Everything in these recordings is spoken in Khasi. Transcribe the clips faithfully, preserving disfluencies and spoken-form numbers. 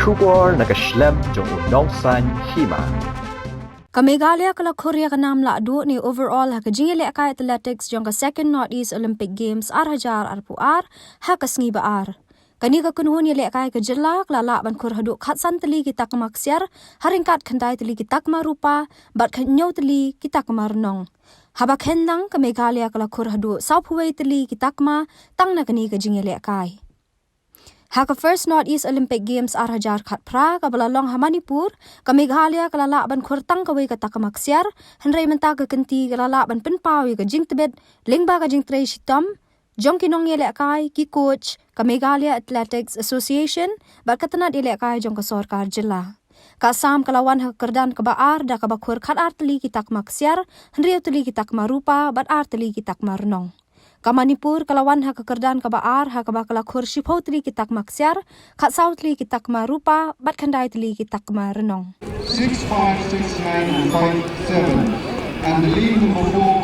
Khubor na ka shlem jong u nongsaiñ hima. Ka Meghalaya ka la khur ïa ka nam lah duh ne overall ha ka jingïalehkai athletics jong ka Second North East Olympic Games ar hajar arphew ar ha ka sngi ba ar. Kane ka kynhun ïalehkai ka jylla ka la lah ban khur haduh khatsan tylli ki takma ksiar, ha ryngkat khyndai tylli ki takma rupa bad hynñiew tylli ki takma rnong. Haba khein lang, ka Meghalaya ka la khur haduh sawphew wei tylli ki takma tang na kane ka jingïalehkai. Ha ka First North East Olympic Games ar hajar khatphra kaba la long ha Manipur, ka Meghalaya ka la lah ban khur tang kawei ka takma ksiar, hynrei mynta ka kynti ka la lah ban pynpaw ïa ka jingtbit lyngba ka jingtrei shitom jong ki nongïalehkai, ki coach, ka Meghalaya Athletics Association bad ka tnat ïalehkai jong ka sorkar jylla. Ka Assam ka la wan ha ka kyrdan kaba ar da kaba khur khatar tylli ki takma ksiar, hynriew tylli ki takma rupa bad ar tylli ki takma rnong. Ka Manipur ka la wan ha ka kyrdan kaba ar ha kaba ka la khur shiphew tylli ki takma ksiar, khatsaw tylli ki takma rupa bad khyndai tylli ki takma rnong. Six five six nine and five seven. And the lead number four.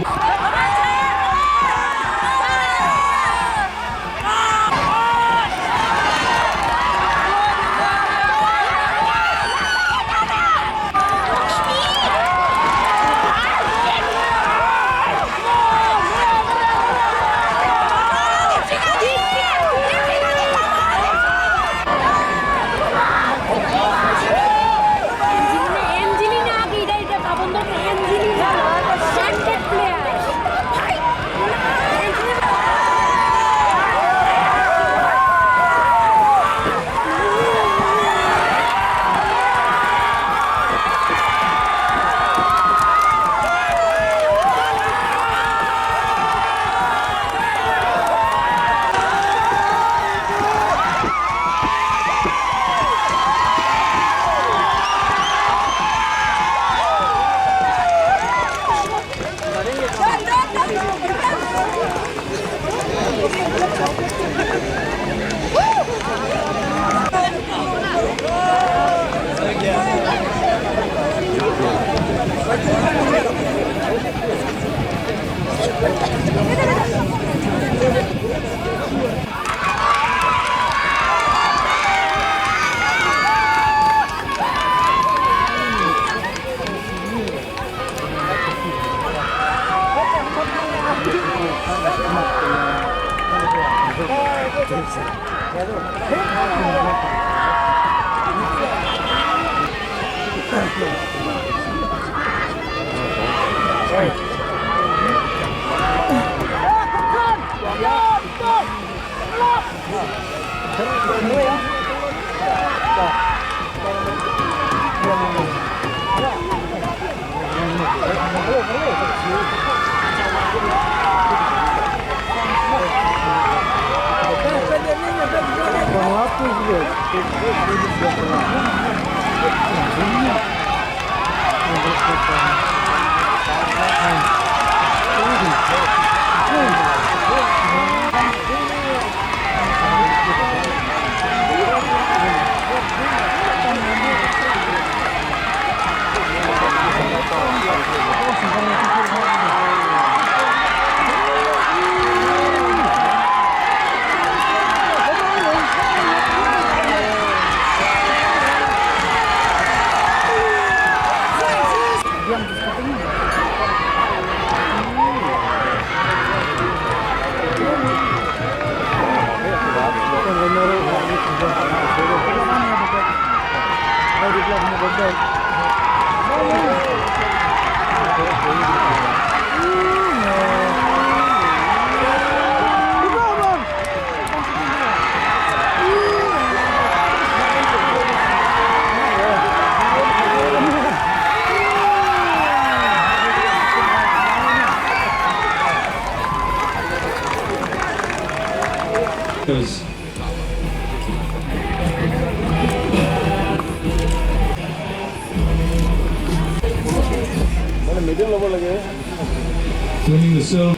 Winning the silver,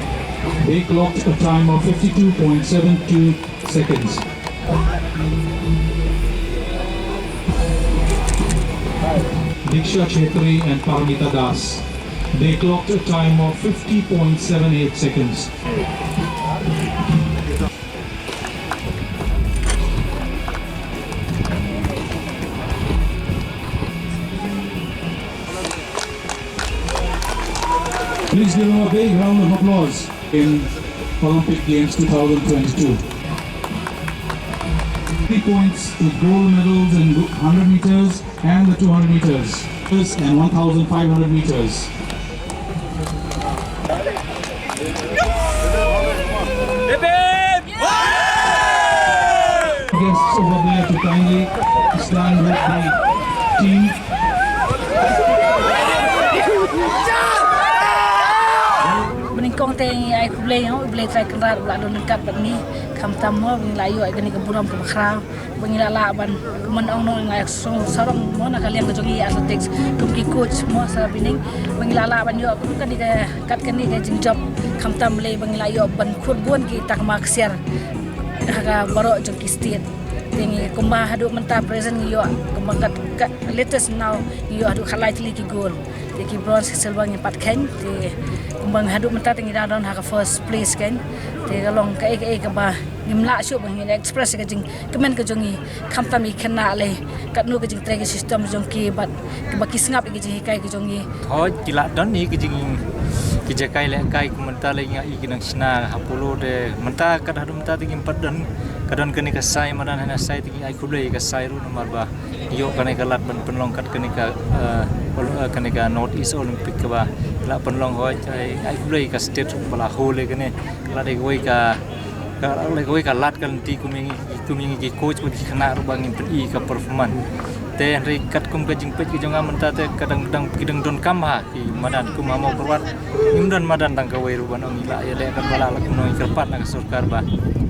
they clocked a time of fifty-two point seven two seconds. Diksha Chetri and Paramita Das, they clocked a time of fifty point seven eight seconds. Please give him a big round of applause in Olympic Games two thousand twenty-two. Three points with gold medals in one hundred meters and the two hundred meters and one thousand five hundred meters. Guests over there to kindly stand with the team. Banyngkong te ngi ai khublei ïa u Blei Trai Kynrad ba la don ryngkat bad ngi, khamtam mo ba ngi la ïoh ïa kane ka burom kaba khraw ba ngi la lah ban, kumno ong, ngi la ïoh sarong mo na ka liang ka jong ngi athletics kum ki coach mo sa byneng ba ngi la lah ban ïoh kum kane ka, kat kane ka jingjop, khamtam lei ba ngi la ïoh ban khur bun ki takma ksiar ha ka baroh jong ki state. Te ngi kumba haduh mynta present ngi ïoh kumba kat, kat latest now ngi ïoh haduh khatlai tylli ki gold. Te ki bronze ki silver ngi pat kheiñ. Te kumba ngi haduh mynta te ngi da don ha ka first place kheiñ. Te ka long kaei kaei kaba ngim lah shuh ba ngin express ka jingkmen ka jong ngi, khamtam ïa ki khynnah lei katno ka jingtrei ka system jong ki bad kaba ki sngap ïa ka jinghikai ka jong ngi. Hooid, ki la don ïa ka jing, ki jinghikai lehkai, kum mynta lei nga ïa ki nang shna ha polo te mynta kat haduh mynta te ngim pat don, ka don kane ka sai madan hana sai te ngi ai khublei ïa ka sai ruh namar ba ïoh kane ka lad ban pynlong kat kane ka, eh, ol-, eh, kane ka North East Olympic kaba la pynlong. Hooid, ai, ai khublei ka state ruh ba la hold ïa kane, la dei kawei ka, ka, la dei kawei ka lad ka lynti kum ïa ngi, kum ïa ngi ki coach bad ki khynnah ruh ba ngin pyni ka performance. Te hynrei katkum ka jingpeit ka jong nga mynta te ka dang, dang, ki dang donkam ha ki madan kum ha Mawkyrwat. Ngim don madan tang kawei ruh ban ong ngi la ïaleh katba lah, la kumno ngi kyrpad na ka sorkar ba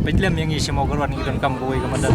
peit lem ïa ngi sha Mawkyrwat ngi donkam kawei ka madan.